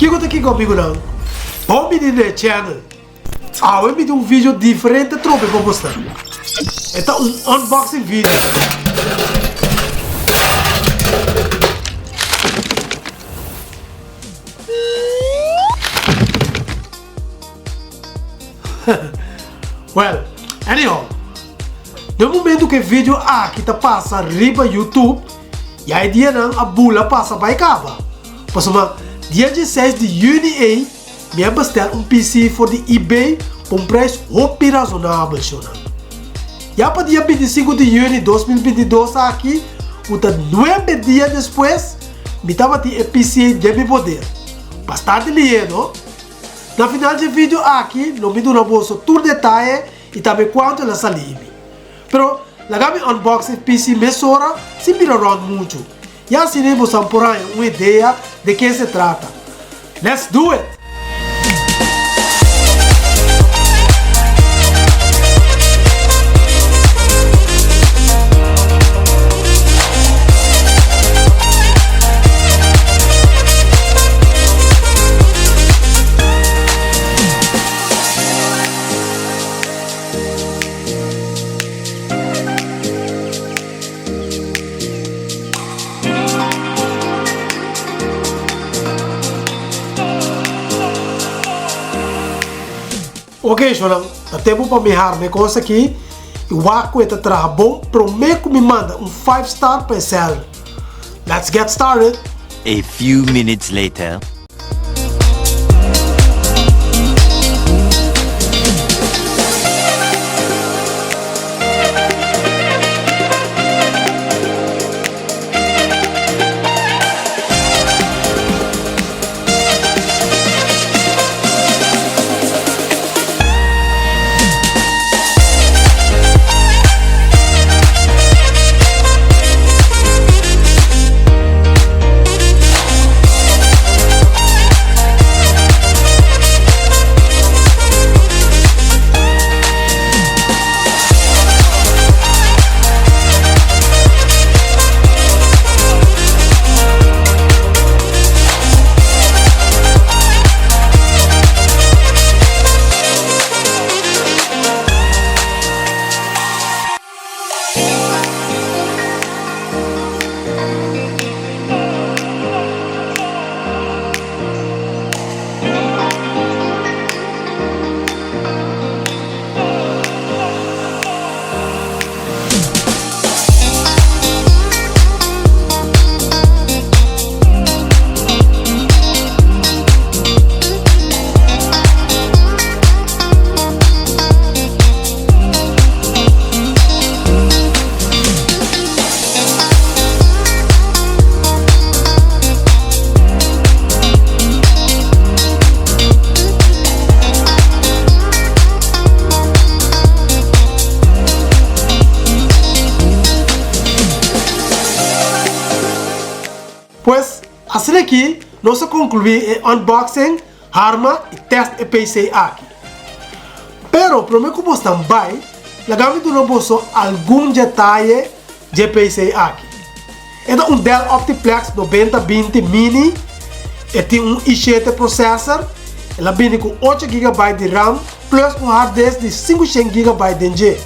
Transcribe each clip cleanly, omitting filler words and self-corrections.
Kiko ta kiko amigunan? Bon bini na e channel! Awe mi tin un video diferente trobe pa mostra. E ta un unboxing video. Well, anyhow, den momento ku e video aki ta pasa riba YouTube, ya e dianan a bula pasa bai kaba. Pasobra dia dieseis di yüni ei mi a bestel un PC for di eBay pa un prijs hopi razonabel, shownan. Ya pa dia bintisinku di yüni 2022 aki, ku ta nuebe dia despues, mi tabatin e PC ei den mi poder. Bastante lihé, no? Na final dje video aki lo mi duna boso tur detaye y tambe cuanto el a sali mi. Pero laga mi unbox e PC mesora sin bira rond mucho. Ya asina bosan por haña un idea de ke se trata. Let's do it! Ok shornan, ta tempu pa mi harma e kos aki i wak ku e ta traha bon promé ku mi manda un five star pa e seller. Let's get started! A few minutes later. Pues, asina aki nos a conclui e unboxing, harma y test e PC aki. Pero prome cu bosnan bay, laga mi duna boso algun detaye dje PC aki. E ta un Dell Optiplex 9020 Mini, e tin un i7 processor, el a bini cu ocho gigabyte di RAM plus un hard disk di 500 gigabyte den dje.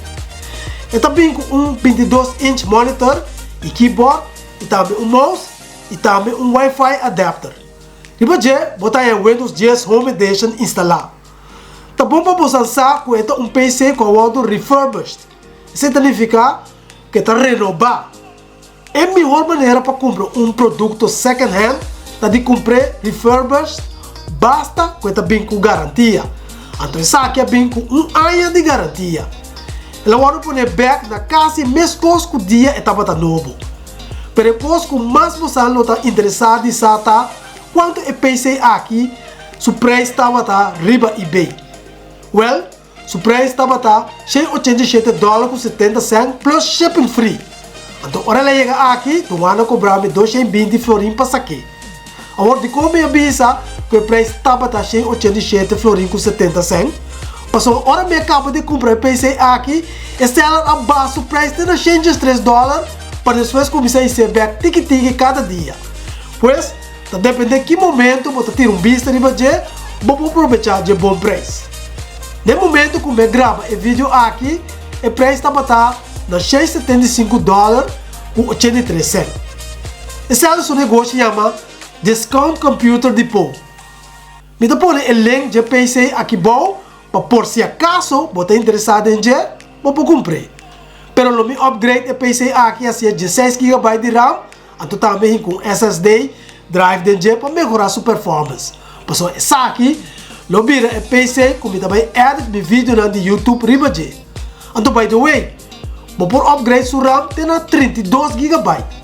E ta bin cu un 22 inch monitor y keyboard y tambe un mouse y tambe un Wi-Fi adapter. Riba dje bo ta haña Windows 10 Home Edition instalá. Ta bon pa bosan sa ku e ta un PC ku a wòrdu refurbished. Esei ta nifiká ku e ta renobá. E mihor manera pa kumpra un produkto second hand ta di kumpr'é refurbished basta ku e ta bin ku garantia. Anto esaki a bin ku un aña di garantia. El a wòrdu pone bèk na kasi meskos ku dia e tabata nobo. Pero e kos ku mas bosan lo ta interesá di sa ta kuantu e PC aki su preis tabata riba eBay. Wèl, su preis tabata 187 dòler ku 70 sènt plus shipping free. Anto ora el a yega aki, duana a kobra mi 220 florin pa sak'é. Awor dikon mi a bisa ku e preis tabata 187 florin ku 70 sènt? Pasobra ora mi a kaba di kumpra e PC aki, e seller a baha su preis te na 103 dòler pa despues kuminsá his'é bèk tiki tiki kada dia. Pues, Ta depende ki momento bo ta tira un bista riba dje, bo por probecha dje bon prijs. Den momento ku mi a graba e video aki, e prijs tabata na 675 dollar ku 83 cent. Esaki su negoshi yama Discount Computer Depot. Mi ta pone e link dje PC aki bou pa por si acaso bo ta interesa den dje, bo por cumpr'e. Pero lo mi upgrade e PC aki hacia 16 gigabyte di RAM, anto tambe hin cu un SSD drive den dje pa mehora su performance. Pasobra esaki lo bira e PC cu mi ta bay edit mi videonan di YouTube riba dje. Anto by the way, bo por upgrade su RAM te na 32 gigabyte.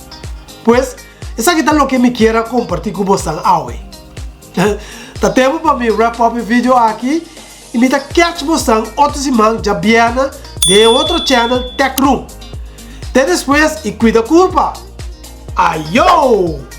Pues, esaki ta loke mi kier a comparti cu bosan awe. Ta tempo pa mi wrap up e video aki y mi ta catch bosan otro siman djabièrnè den e otro channel Tech Room. Te despues y cuida curpa! Ayo!